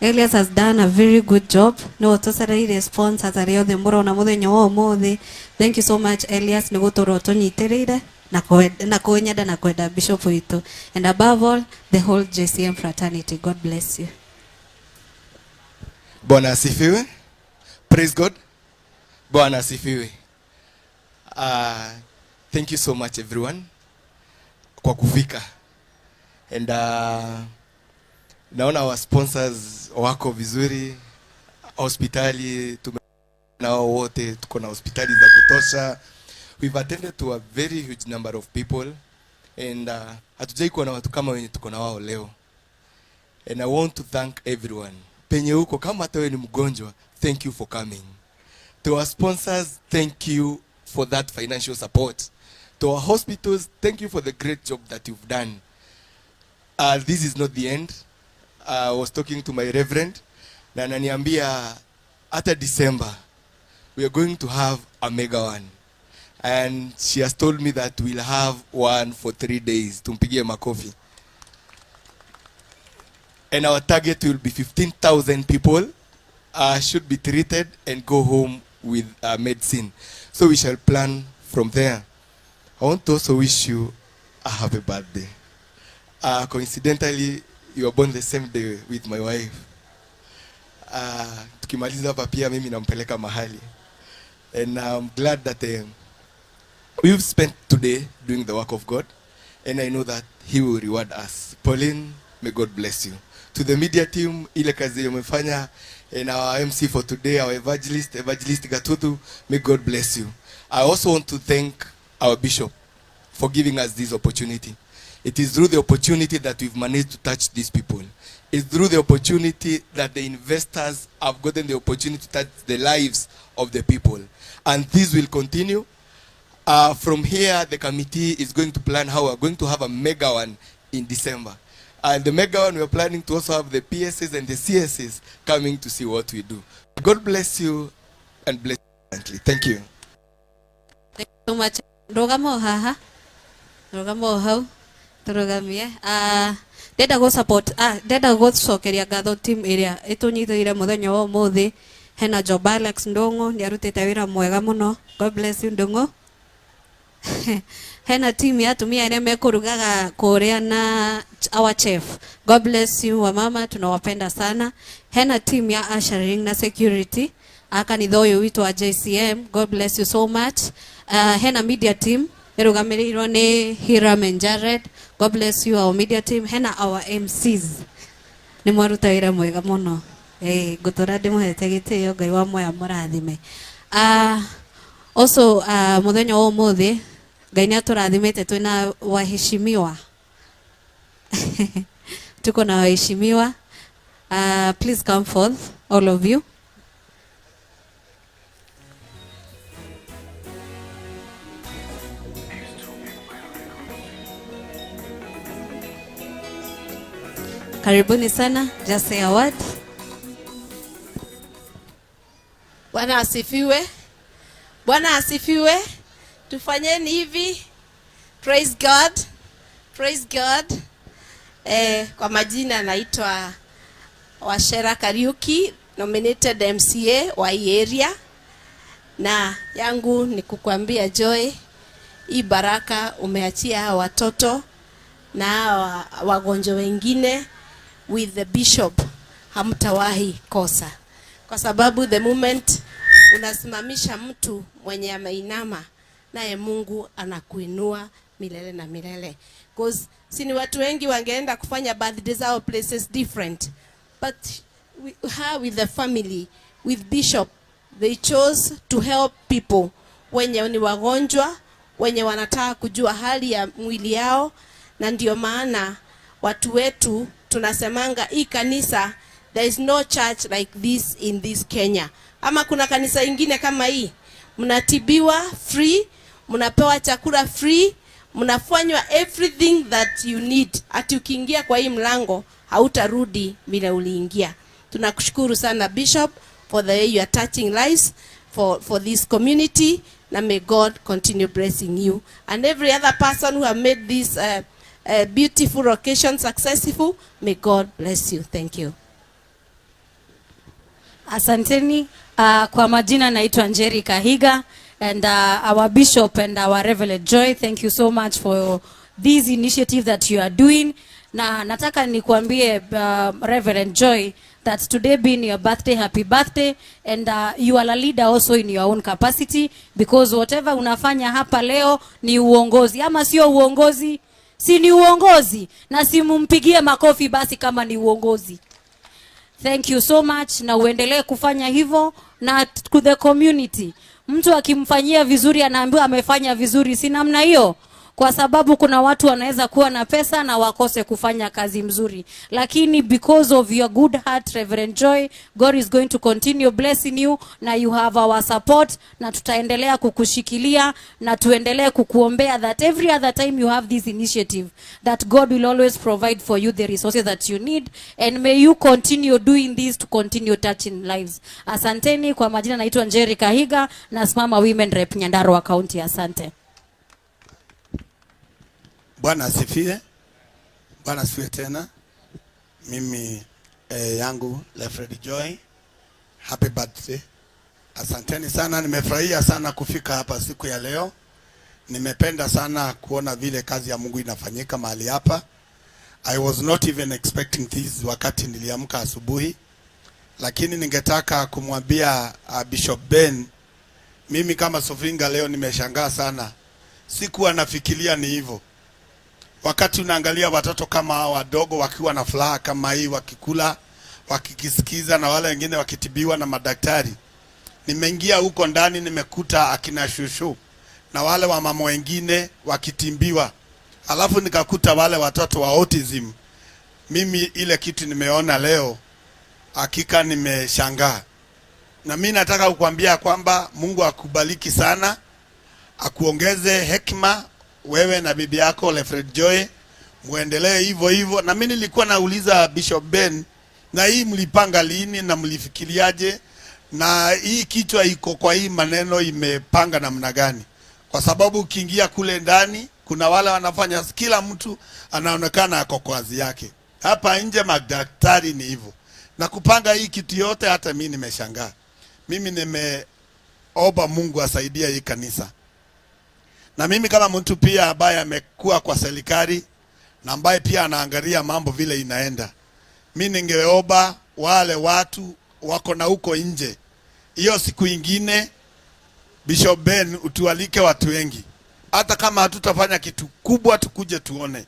Elias has done a very good job. No tũcereire sponsors arĩa othe mũrona mũthenya wa ũmũthĩ. Thank you so much, Elias, nĩ gũtũra ũtũnyitĩrĩire na na kũnyenda na kwenda bishop witũ, and above all the whole JCM fraternity. God bless you. Bwana asifiwe. Praise God. Bwana asifiwe. Thank you so much, everyone, kwa kufika. And naona our sponsors wako vizuri. Hospitali tume nao wote, tuko na hospitali za kutosha. We've attended to a very huge number of people and hatujai kuwa na watu kama wenye tuko na wao leo. And I want to thank everyone. Penye huko kama hata wewe ni mgonjwa, thank you for coming. To our sponsors, thank you for that financial support. To our hospitals, thank you for the great job that you've done. This is not the end. I was talking to my reverend na ananiambia hata December we are going to have a mega one. And she has told me that we'll have one for 3 days. Tumpigie makofi. And our target will be 15,000 people should be treated and go home with medicine. So we shall plan from there. I want to also wish you a happy birthday. Coincidentally, you were born the same day with my wife. Tukimaliza hapa pia mimi nampeleka mahali. And I'm glad that we've spent today doing the work of God. And I know that he will reward us. Pauline, may God bless you. To the media team, ile kazi umefanya, and our MC for today, our evangelist, Evangelist Gatutu, may God bless you. I also want to thank our bishop for giving us this opportunity. It is through the opportunity that we've managed to touch these people. It's through the opportunity that the investors have gotten the opportunity to touch the lives of the people. And this will continue. From here, the committee is going to plan how we're going to have a mega one in December. And the mega one, we're planning to also have the PSs and the CSs coming to see what we do. God bless you and bless you. Thank you. Thank you so much. Rugamo haha. Rugamo hau. Turugamie. Ndenda go support, ndenda gũcokeria ngatho team ĩrĩa ĩtũnyitĩrĩire mũthenya wa ũmũthĩ. Hena Job Alex Ndung'u, nĩ arutĩte wĩra mwega mũno. God bless you, Ndung'u. Hena team ya atumia arĩa mekũrugaga kũrĩa na our chef. God bless you wamama, tunawapenda sana. Hena team ya ushering na security a kanitha ũyũ witũ wa JCM. God bless you so much. Hena media team ĩrũgamĩrĩirwo nĩ Hiram and Jared. God bless you, our media team. Hena our MCs, nĩ mwaruta wĩra mwega mũno. Ngũtũra ndĩmũhete gĩtĩo, Ngai wa moya mũrathime. Also mũthenya wa ũmũthĩ Ngai nĩ atũrathimĩte, twĩna waheshimiwa. Tuko na waheshimiwa. Please come forth, all of you. Karibuni sana. Just say a word. Bwana asifiwe. Bwana asifiwe. Tufanyeni hivi. Praise God. Praise God. Kwa majina naitwa Wachera Kariuki, nominated MCA wa hii area. Na yangu ni kukuambia Joy, hii baraka umeachia hawa watoto na hawa wagonjwa wengine with the bishop, hamtawahi kosa. Kwa sababu the moment unasimamisha mtu mwenye ameinama, naye Mungu anakuinua milele na milele. Because si ni watu wengi wangeenda kufanya birthday zao places different, but her with the family, with bishop, they chose to help people wenye ni wagonjwa, wenye wanataka kujua hali ya mwili yao. Na ndio maana watu wetu tunasemanga hii kanisa, there is no church like this in this Kenya. Ama kuna kanisa ingine kama hii? Mnatibiwa free, mnapewa chakula free, mnafanywa everything that you need. Ati ukiingia kwa hii mlango hautarudi vile uliingia. Tunakushukuru sana, Bishop, for the way you are touching lives for this community, na may God continue blessing you and every other person who have made this beautiful occasion successful. May God bless you. Thank you. Asanteni. Kwa majina naitwa Njeri Kahiga and our bishop and our Reverend Joy, thank you so much for this initiative that you are doing. Na nataka nikuambie, Reverend Joy, that today being your birthday, happy birthday, and you are a leader also in your own capacity, because whatever unafanya hapa leo ni uongozi, ama sio uongozi? Si ni uongozi? Na simumpigie makofi basi kama ni uongozi. Thank you so much, na uendelee kufanya hivyo na to the community. Mtu akimfanyia vizuri anaambiwa amefanya vizuri, si namna hiyo? Kwa sababu kuna watu wanaweza kuwa na pesa na wakose kufanya kazi mzuri, lakini because of your good heart, Reverend Joy, God is going to continue blessing you, na you have our support, na tutaendelea kukushikilia na tuendelee kukuombea that every other time you have this initiative, that God will always provide for you the resources that you need, and may you continue doing this to continue touching lives. Asanteni. Kwa majina naitwa Njeri Kahiga, nasimama Women Rep Nyandarua County. Asante. Bwana asifiwe. Bwana asifiwe tena. Mimi yangu Lefred Joy, happy birthday. Asanteni sana, nimefurahia sana kufika hapa siku ya leo. Nimependa sana kuona vile kazi ya Mungu inafanyika mahali hapa. I was not even expecting this wakati niliamka asubuhi, lakini ningetaka kumwambia Bishop Ben, mimi kama Sofinga leo nimeshangaa sana, sikuwa nafikiria ni hivyo. Wakati unaangalia watoto kama hawa wadogo wakiwa na furaha kama hii, wakikula, wakikisikiza, na wale wengine wakitibiwa na madaktari. Nimeingia huko ndani nimekuta akina shushu na wale wamama wengine wakitibiwa, alafu nikakuta wale watoto wa autism. Mimi ile kitu nimeona leo, hakika nimeshangaa, na mi nataka kukwambia kwamba Mungu akubariki sana, akuongeze hekima wewe na bibi yako Lefred Joy, muendelee hivyo hivyo. Na mimi nilikuwa nauliza Bishop Ben, na hii mlipanga lini na mlifikiriaje? Na hii kichwa iko kwa hii maneno imepanga namna gani? Kwa sababu ukiingia kule ndani kuna wale wanafanya, kila mtu anaonekana ako kwa kazi yake. Hapa nje madaktari ni hivyo, na kupanga hii kitu yote, hata mimi nimeshangaa. Mimi nimeomba Mungu asaidie hii kanisa na mimi kama mtu pia ambaye amekuwa kwa serikali na ambaye pia anaangalia mambo vile inaenda, mi ningeomba wale watu wako na huko nje, hiyo siku ingine Bishop Ben utualike watu wengi, hata kama hatutafanya kitu kubwa, tukuje tuone,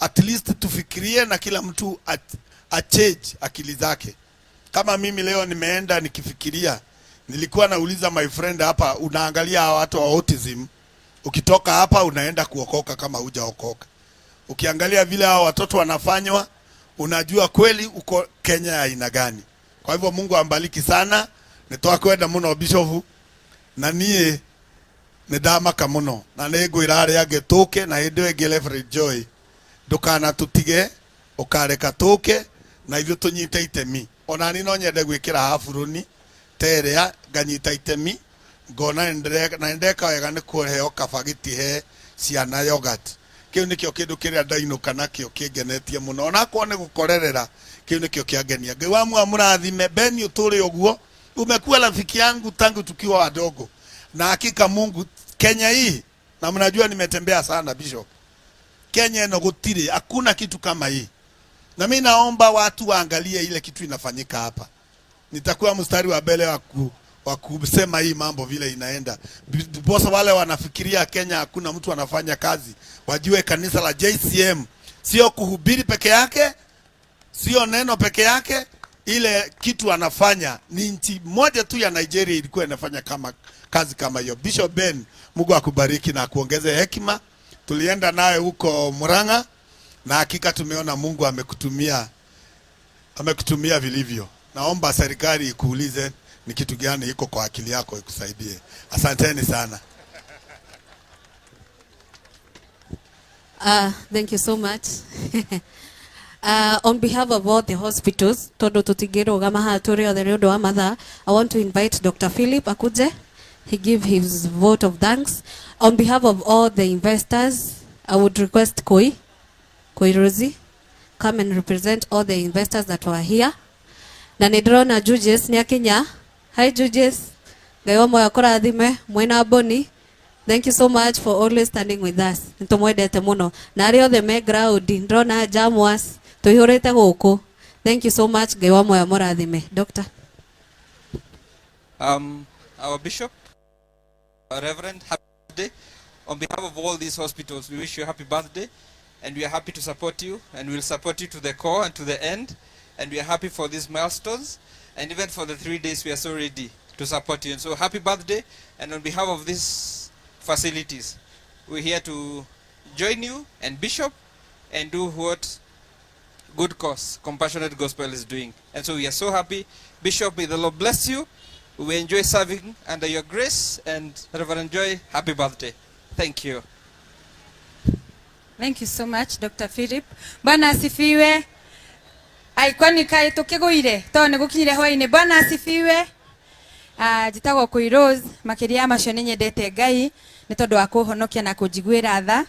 at least tufikirie na kila mtu achange akili zake. Kama mimi leo nimeenda nikifikiria, nilikuwa nauliza my friend hapa, unaangalia hawa watu wa autism, ukitoka hapa unaenda kuokoka kama hujaokoka. Ukiangalia vile hao watoto wanafanywa, unajua kweli uko Kenya ya aina gani. Kwa hivyo Mungu ambariki sana, nitwakwenda muno Bishop, na niĩ nĩ ndamaka mũno na nĩ ngwĩra arĩa angĩ tũke na hĩndĩ ĩyo ĩngĩ Reverend Joy ndũkanatũtige, ũkareka tũke na ithuĩ tũnyite itemi. Ona niĩ no nyende gwĩkĩra haburũni ta ĩrĩa nganyita itemi ngona na nĩndeka wega nĩ kũheo kabagiti he ciana yogurt. Kĩu nĩkĩo kĩndũ kĩrĩa ndainũka nakĩo kĩngenetie mũno, onakorwo nĩ gũkorerera, kĩu nĩkĩo kĩangenia. Ngai wa amũrathime. Ben, ũtũre ũguo, umekuwa rafiki yangu tangu tukiwa wadogo, na hakika Mungu Kenya hii, na mnajua nimetembea sana Bishop, Kenya ĩno gũtirĩ, hakuna kitu kama hii, na mi naomba watu waangalie ile kitu inafanyika hapa. Nitakuwa mstari wa mbele wa kusema hii mambo vile inaenda, ndiposa wale wanafikiria Kenya hakuna mtu anafanya kazi wajue kanisa la JCM sio kuhubiri peke yake, sio neno peke yake. Ile kitu anafanya ni nchi moja tu ya Nigeria ilikuwa inafanya kama kazi kama hiyo. Bishop Ben, Mungu akubariki na akuongeze hekima. Tulienda naye huko Murang'a na hakika tumeona Mungu amekutumia vilivyo. Naomba serikali ikuulize ni kitu gani iko kwa akili yako ikusaidie. Asanteni sana. Thank you so much. On behalf of all the hospitals, tondu tutingĩrũgama haha tũrĩ othe nĩ ũndũ wa mathaa, I want to invite Dr. Philip akuje. He give his vote of thanks. On behalf of all the investors, I would request Koi Rosie, come and represent all the investors that were here. Na nĩ ndĩrona Julius nĩ akinya. Hi Julius, Ngai wa moyo akũrathime mwĩna Boni. Thank you so much for always standing with us. Nĩ tũmwendete mũno. Na arĩa othe me ground, ndĩrona Jamwas tũihũrĩte gũkũ. Thank you so much. Ngai wa moyo mũrathime. Doctor. Our bishop, Reverend, happy birthday. On behalf of all these hospitals, we wish you a happy birthday, and we are happy to support you, and we'll support you to the core and to the end, and we are happy for these milestones, and even for the 3 days, we are so ready to support you. And so happy birthday, and on behalf of these facilities, we're here to join you and Bishop and do what good cause, Compassionate Gospel is doing. And so we are so happy. Bishop, may the Lord bless you. We enjoy serving under your grace, and Reverend Joy, happy birthday. Thank you. Thank you so much, Dr. Philip. Bwana asifiwe. Ai, kwani kaĩ tũkĩgũire tondũ nĩ gũkinyire hwainĩ. Bwana asifiwe. Ah, njĩtagwo Kũi Rose. Makĩria ya macio nĩ nyendete Ngai nĩ tondũ wa kũhonokia na kũnjiguĩra tha.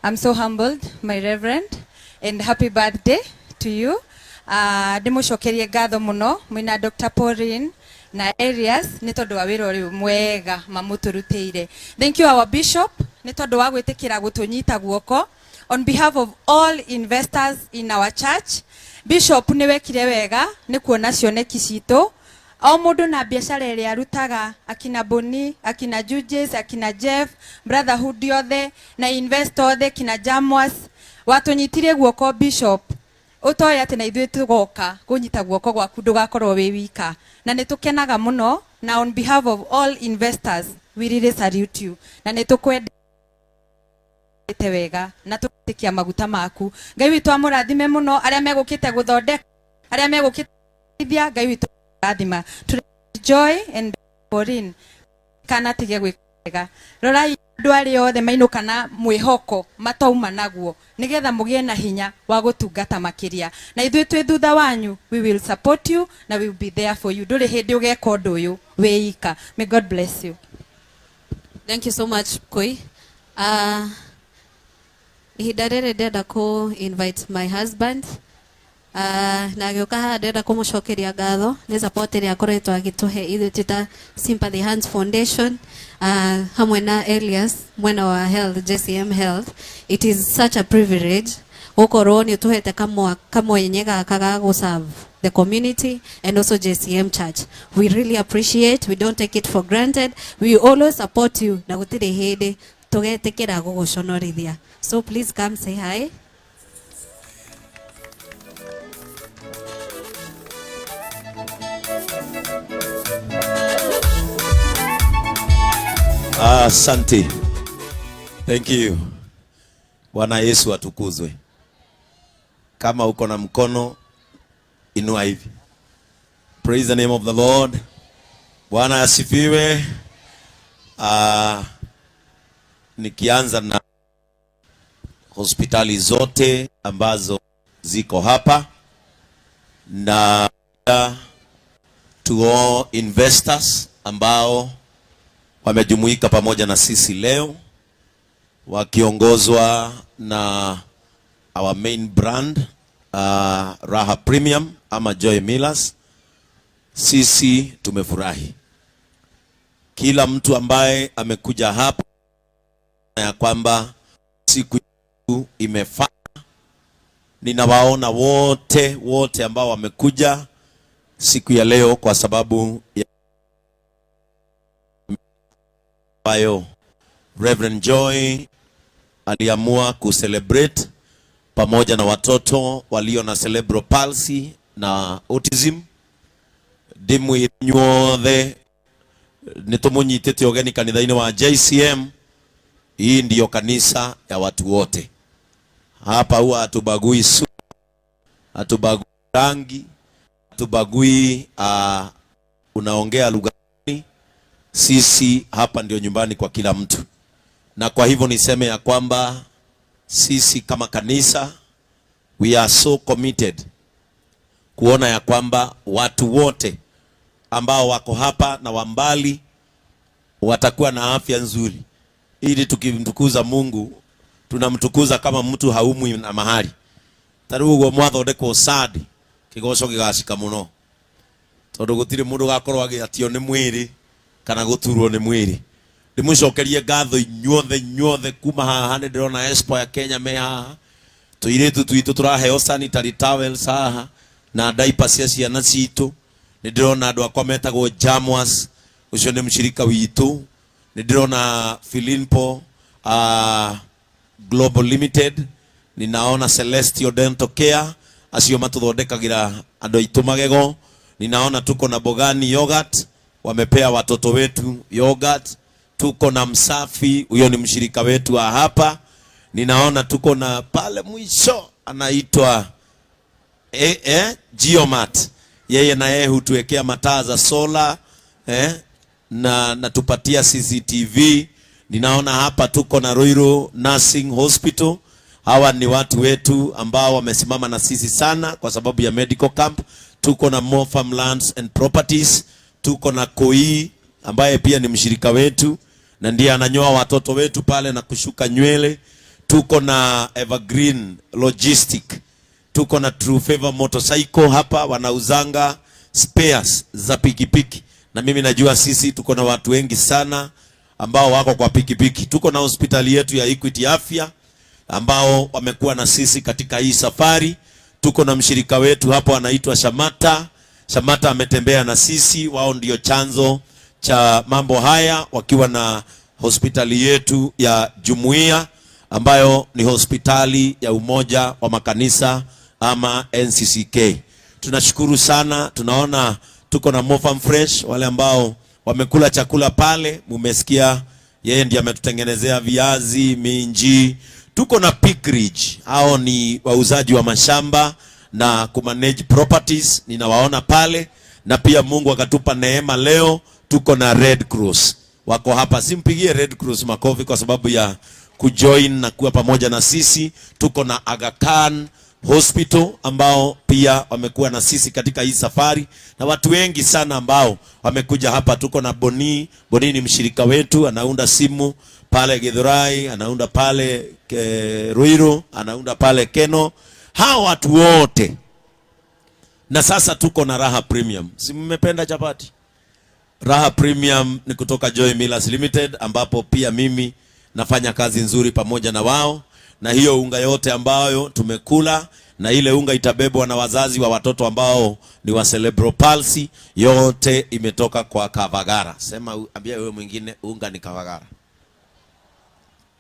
I'm so humbled, my reverend, and happy birthday to you. Ndĩmũcokerie ngatho mũno mwĩna Dr. Pauline na Arias nĩ tondũ wa wĩra ũyũ mwega mamũtũrutĩire. Thank you, our bishop, nĩ tondũ wa gwĩtĩkĩra gũtũnyita guoko on behalf of all investors in our church. Bishop, nĩ wekire wega nĩ kuona cioneki citũ o mũndũ na biacara ĩrĩa arutaga, akina Boni, akina Jujes, akina Jeff, brotherhood yothe na investor othe, kina Jamwas, watũnyitirie guoko. Bishop, ũtoĩ atĩ na ithuĩ tũgoka kũnyita guoko gwaku, ndũgakorwo wĩ wika, na nĩ tũkenaga mũno, na on behalf of all investors we really salute you, na nĩ tũkwendete wega na tũgĩtĩkia maguta maku. Ngai witũ amũrathime mũno, arĩa megũkĩte gũthondeka, arĩa megũkĩte Ngai witũ rathima. Joy and Pauline kana tige gwĩka wega. Rorai andũ arĩa othe mainũka na mwĩhoko matauma naguo, nĩgetha mũgĩe na hinya wa gũtungata makĩria, na ithuĩ twĩ thutha wanyu. We will support you na we will be there for you. Ndũrĩ hĩndĩ ũgeka ũndũ ũyũ wĩ ika. May God bless you. Thank you so much, Koi. Ihinda rĩrĩ ndĩrenda kũ invite my husband, na agĩũka haha ndĩrenda kũmũcokeria ngatho nĩ support ĩrĩa akoretwo agĩtũhe ithuĩ twĩ ta Sympathy Hands Foundation, hamwe na Elias mwena wa Health, JCM Health. It is such a privilege gũkorwo nĩ ũtũhete kamwenye gaka ga gũ the community and also JCM Church. We really appreciate, we don't take it for granted. We always support you na gũtirĩ hĩndĩ tũgetĩkĩra gũgũconorithia. So please come say hi. Asante. Thank you. Bwana Yesu atukuzwe. Kama uko na mkono, inua hivi. Praise the name of the Lord. Bwana asifiwe. Nikianza na hospitali zote ambazo ziko hapa na to all investors ambao wamejumuika pamoja na sisi leo wakiongozwa na our main brand, Raha Premium ama Joy Millers. Sisi tumefurahi. Kila mtu ambaye amekuja hapa ya kwamba siku imefaa. Ninawaona wote wote ambao wamekuja siku ya leo kwa sababu ya ambayo Reverend Joy aliamua kucelebrate pamoja na watoto walio na cerebral palsy na autism. Ndimwĩre inyuothe nĩ tũmũnyitĩte ũgeni kanitha-inĩ wa JCM. Hii ndiyo kanisa ya watu wote. Hapa huwa hatubagui sura, hatubagui rangi, hatubagui unaongea lugha gani. Sisi hapa ndio nyumbani kwa kila mtu, na kwa hivyo niseme ya kwamba sisi kama kanisa we are so committed kuona ya kwamba watu wote ambao wako hapa na wa mbali watakuwa na afya nzuri, ili tukimtukuza Mungu tunamtukuza kama mtu haumwi na mahali. Ta rĩu ũguo mwathondekwo sadi kĩgoco gĩgacika mũno. Tondu gutire mundu gakorwo agiatio ni mwiri kana guturwo ni mwiri. Ndimucokerie ngatho inyuothe inyuothe kuma haha. Nĩ ndĩrona Expo ya Kenya me haha, tũirĩtu twitũ tũraheo sanitary towels haha na diaper cia ciana citũ. Nĩ ndĩrona andũ akwa metagwo Jamwas, ũcio nĩ mshirika witũ. Nĩ ndĩrona Filimpo Global Limited, ninaona Celestial Dental Care, acio matuthondekagira andũ aitũ magego. Ninaona tuko na Bogani Yogurt, wamepea watoto wetu yogurt. Tuko na Msafi, huyo ni mshirika wetu wa hapa. Ninaona tuko na pale mwisho anaitwa Geomat, yeye na yeye hutuwekea mataa za sola na natupatia CCTV. Ninaona hapa tuko na Ruiru Nursing Hospital. Hawa ni watu wetu ambao wamesimama na sisi sana kwa sababu ya medical camp. Tuko na More Farmlands and Properties, tuko na Koi ambaye pia ni mshirika wetu na ndiye ananyoa watoto wetu pale na kushuka nywele. Tuko na Evergreen Logistic, tuko na True Favor Motorcycle hapa wanauzanga spares za pikipiki, na mimi najua sisi tuko na watu wengi sana ambao wako kwa pikipiki. Tuko na hospitali yetu ya Equity Afya ambao wamekuwa na sisi katika hii safari. Tuko na mshirika wetu hapo anaitwa Shamata. Shamata ametembea na sisi, wao ndio chanzo cha mambo haya, wakiwa na hospitali yetu ya Jumuiya ambayo ni hospitali ya Umoja wa Makanisa ama NCCK. Tunashukuru sana, tunaona tuko na Mofam Fresh, wale ambao wamekula chakula pale, mumesikia yeye ndiye ametutengenezea viazi, minji. Tuko na Peak Ridge, hao ni wauzaji wa mashamba na kumanage properties, ninawaona pale. Na pia Mungu akatupa neema leo, tuko na Red Cross wako hapa. Simpigie Red Cross makofi kwa sababu ya kujoin na kuwa pamoja na sisi. Tuko na Aga Khan Hospital ambao pia wamekuwa na sisi katika hii safari, na watu wengi sana ambao wamekuja hapa. Tuko na Boni. Boni ni mshirika wetu, anaunda simu pale Githurai, anaunda pale Ruiru, anaunda pale Keno. Hawa watu wote. Na sasa tuko na Raha Premium. Si mmependa chapati? Raha Premium ni kutoka Joy Millers Limited, ambapo pia mimi nafanya kazi nzuri pamoja na wao, na hiyo unga yote ambayo tumekula na ile unga itabebwa na wazazi wa watoto ambao ni wa cerebral palsy, yote imetoka kwa Kavagara. Sema, ambia wewe mwingine, unga ni Kavagara.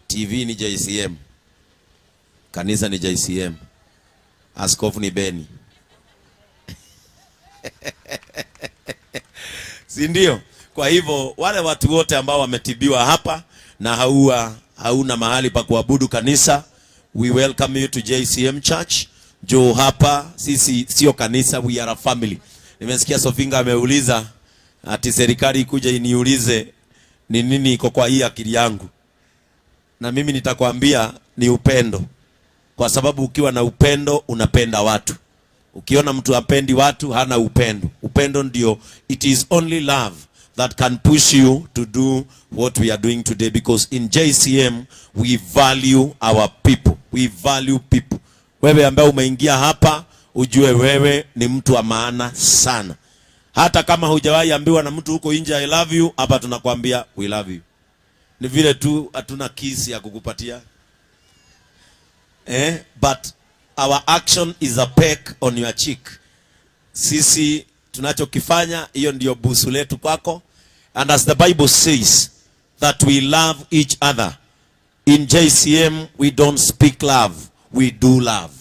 TV ni JCM. Kanisa ni JCM. Askofu ni Beni. Si ndio? Kwa hivyo wale watu wote ambao wametibiwa hapa na hauna mahali pa kuabudu kanisa, we welcome you to JCM Church. Njoo hapa, sisi sio kanisa, we are a family. Nimesikia Sofinga ameuliza ati serikali ikuja iniulize ni nini iko kwa hii akili yangu. Na mimi nitakwambia ni upendo. Kwa sababu ukiwa na upendo unapenda watu. Ukiona mtu hapendi watu, hana upendo. Upendo ndio, it is only love that can push you to do what we are doing today, because in JCM we value our people. We value people. Wewe ambaye umeingia hapa, ujue wewe ni mtu wa maana sana. Hata kama hujawahi ambiwa na mtu huko nje I love you, hapa tunakwambia we love you. Ni vile tu hatuna kiss ya kukupatia. But our action is a peck on your cheek. Sisi tunachokifanya, hiyo ndio busu letu kwako. And as the Bible says that we love each other. In JCM we don't speak love, we do love.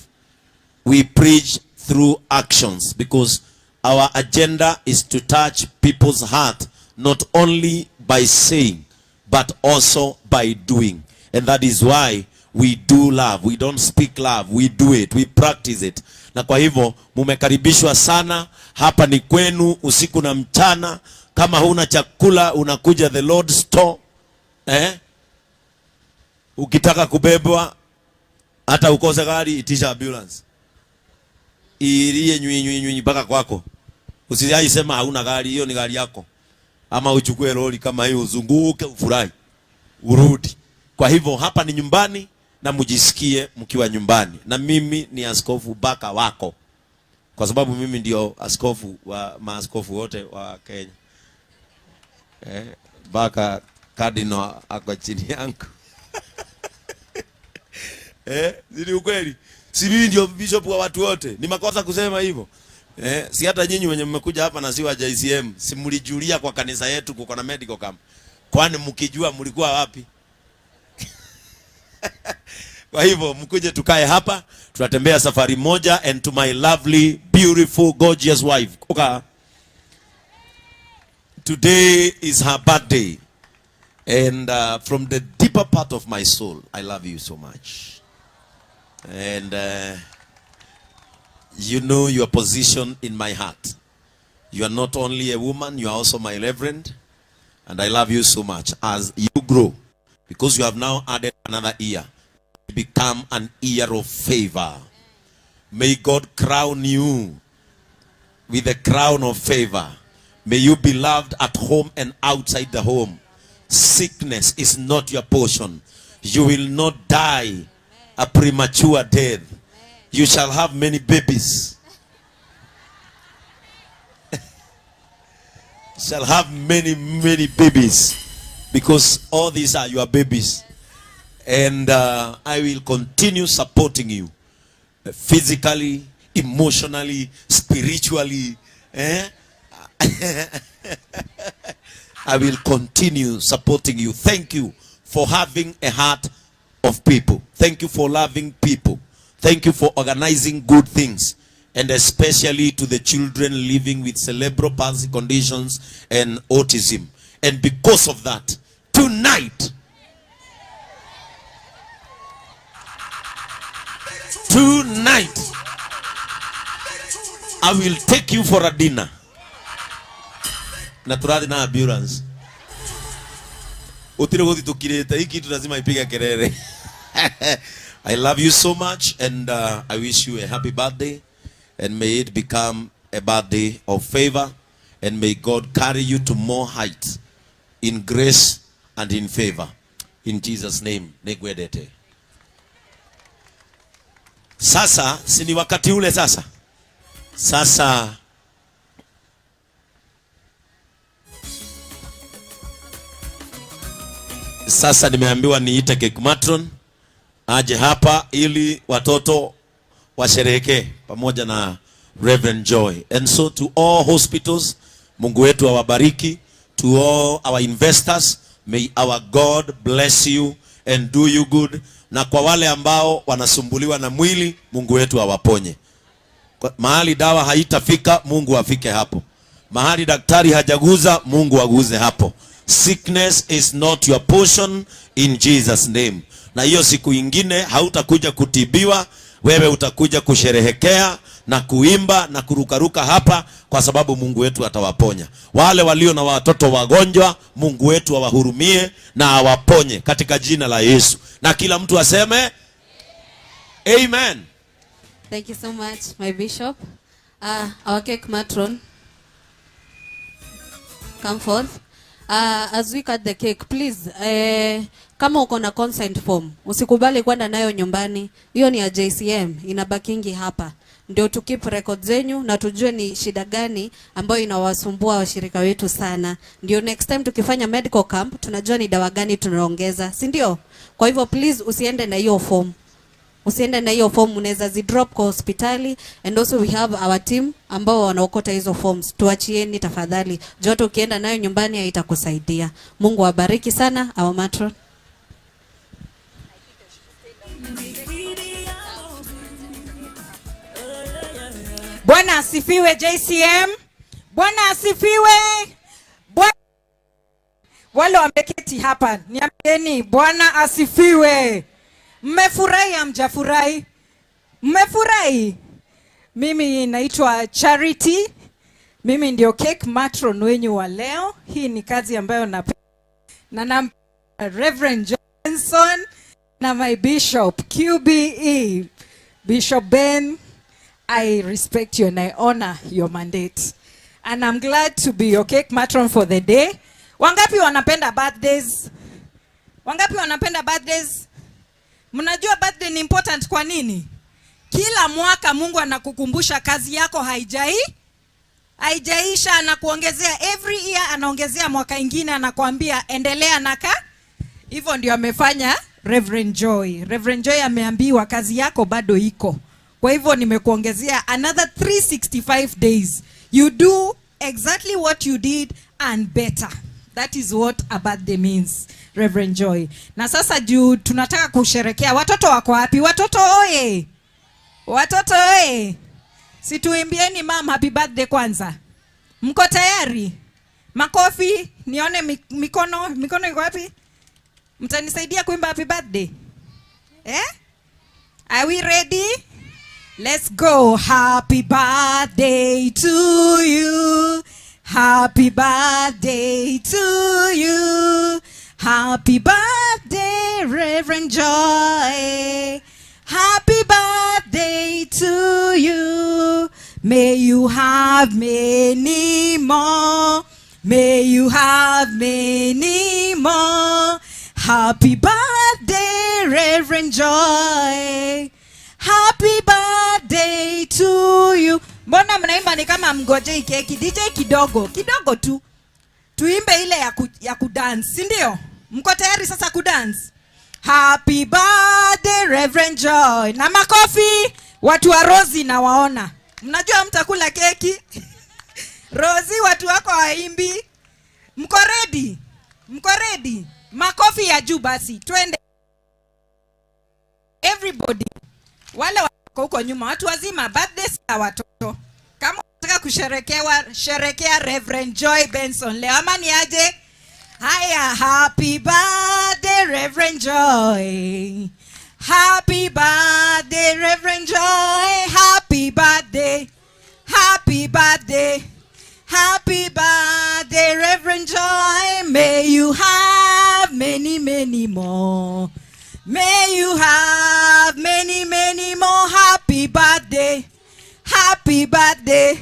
We preach through actions, because our agenda is to touch people's heart, not only by saying but also by doing. And that is why we do love. We don't speak love, we do it, we practice it. Na kwa hivyo mumekaribishwa sana, hapa ni kwenu usiku na mchana. Kama huna chakula unakuja the Lord's store. Ukitaka kubebwa hata ukose gari, itisha ambulance. Ilie nywi nywi nywi mpaka kwako. Usijai sema hauna gari, hiyo ni gari yako. Ama uchukue lori kama hiyo uzunguke ufurahi, urudi. Kwa hivyo hapa ni nyumbani na mujisikie mkiwa nyumbani. Na mimi ni Askofu Baka wako. Kwa sababu mimi ndio askofu wa maaskofu wote wa Kenya. Mpaka cardinal ako chini yangu. Si ukweli? Si mimi ndio bishop wa watu wote. Ni makosa kusema hivyo? Si hata nyinyi wenye mmekuja hapa na si wa JCM, si mlijulia kwa kanisa yetu kuko na medical camp? Kwani mkijua mlikuwa wapi? Kwa hivyo mkuje tukae hapa, tunatembea safari moja. And to my lovely, beautiful, gorgeous wife. Okay. Today is her birthday. And from the deeper part of my soul, I love you so much. And you know your position in my heart. You are not only a woman, you are also my reverend. And I love you so much. As you grow, because you have now added another year, become an year of favor. May God crown you with the crown of favor. May you be loved at home and outside the home. Sickness is not your portion. You will not die a premature death. You shall have many babies. Shall have many, many babies. Because all these are your babies. And I will continue supporting you physically, emotionally, spiritually. I will continue supporting you. Thank you for having a heart of people. Thank you for loving people. Thank you for organizing good things. And especially to the children living with cerebral palsy conditions and autism. And because of that, tonight, tonight, I will take you for a dinner. Na turathi na ambulance. Utire guthi tukirite, hii kitu lazima ipige kelele. I love you so much, and I wish you a happy birthday, and may it become a birthday of favor, and may God carry you to more heights in grace and in favor. In Jesus' name, nĩngwendete. Sasa, si ni wakati ule sasa? Sasa Sasa nimeambiwa niite cake matron aje hapa ili watoto washerehekee pamoja na Reverend Joy. And so to all hospitals, Mungu wetu awabariki. To all our investors, may our God bless you and do you good. Na kwa wale ambao wanasumbuliwa na mwili, Mungu wetu awaponye. Mahali dawa haitafika, Mungu afike hapo. Mahali daktari hajaguza, Mungu aguze hapo. Sickness is not your portion in Jesus' name. Na hiyo siku ingine hautakuja kutibiwa, wewe utakuja kusherehekea na kuimba na kurukaruka hapa, kwa sababu Mungu wetu atawaponya. Wale walio na watoto wagonjwa, Mungu wetu awahurumie na awaponye katika jina la Yesu. Na kila mtu aseme amen. Thank you so much, my bishop. Our cake matron, come forth. As we cut the cake, please, kama uko na consent form, usikubali kwenda nayo nyumbani. Hiyo ni ya JCM, inabakingi hapa. Ndio tu keep record zenyu na tujue ni shida gani ambayo inawasumbua washirika wetu sana. Ndio next time tukifanya medical camp, tunajua ni dawa gani tunaongeza, si ndio? Kwa hivyo please usiende na hiyo form. Usiende na hiyo form, unaweza zidrop kwa hospitali, and also we have our team ambao wanaokota hizo forms. Tuachieni tafadhali. Joto ukienda nayo nyumbani haitakusaidia. Mungu awabariki sana our matron. Bwana asifiwe JCM. Bwana asifiwe. Bwana, wale wameketi hapa, niambieni Bwana asifiwe. Mmefurahi hamjafurahi? Mmefurahi? Mimi naitwa Charity. Mimi ndio cake matron wenyu wa leo. Hii ni kazi ambayo napenda. Na na Reverend Johnson na my bishop QBE, Bishop Ben, I respect you and I honor your mandate. And I'm glad to be your cake matron for the day. Wangapi wanapenda birthdays? Wangapi wanapenda birthdays? Mnajua birthday ni important kwa nini? Kila mwaka Mungu anakukumbusha kazi yako haijaisha, anakuongezea every year, anaongezea mwaka ingine, anakuambia endelea naka. Hivyo ndio amefanya Reverend Joy. Reverend Joy ameambiwa kazi yako bado iko. Kwa hivyo nimekuongezea another 365 days. You do exactly what you did and better. That is what a birthday means, Reverend Joy. Na sasa juu tunataka kusherekea, watoto wako wapi? Watoto oye! Watoto oye! Si tuimbieni mom happy birthday kwanza. Mko tayari? Makofi, nione mikono, mikono iko wapi? Mtanisaidia kuimba happy birthday? Eh? Are we ready? Let's go. Happy birthday to you. Happy birthday to you. Happy birthday, Reverend Joy. Happy birthday to you. May you have many more. May you have many more. Happy birthday, Reverend Joy. Happy birthday to you. Mbona mnaimba ni kama mngojei keki? DJ kidogo, kidogo tu. Tuimbe ile ya kudance, si ndio? Mko tayari sasa kudance? Happy birthday, Reverend Joy. Na makofi, watu wa Rosie nawaona. Mnajua mtakula keki? Rosie, watu wako waimbi. Mko ready? Mko ready? Makofi ya juu basi. Twende. Everybody. Wale wako huko nyuma, watu wazima, birthday si ya watoto. Kama unataka kusherekewa, sherekea Reverend Joy Benson leo. Ama ni aje? Haya, happy birthday, Reverend Joy. Happy birthday, Reverend Joy. Happy birthday. Happy birthday. Happy birthday, Reverend Joy. May you have many, many more. May you have many, many more. Happy birthday. Happy birthday.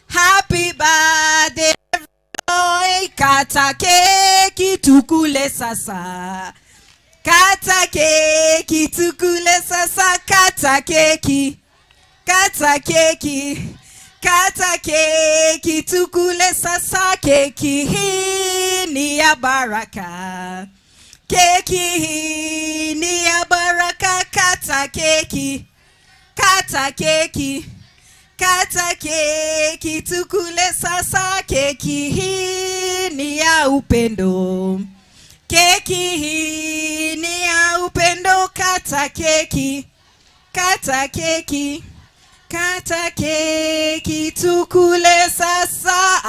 Happy birthday, Reverend Joy. Kata keki tukule sasa. Kata keki tukule sasa. Kata keki. Kata keki. Kata keki tukule sasa. Keki hii ni ya baraka. Keki hii ni ya baraka. Kata keki. Kata keki. Kata keki tukule sasa. Keki hii ni ya upendo. Keki hii ni ya upendo. Kata keki. Kata keki. Kata keki tukule sasa.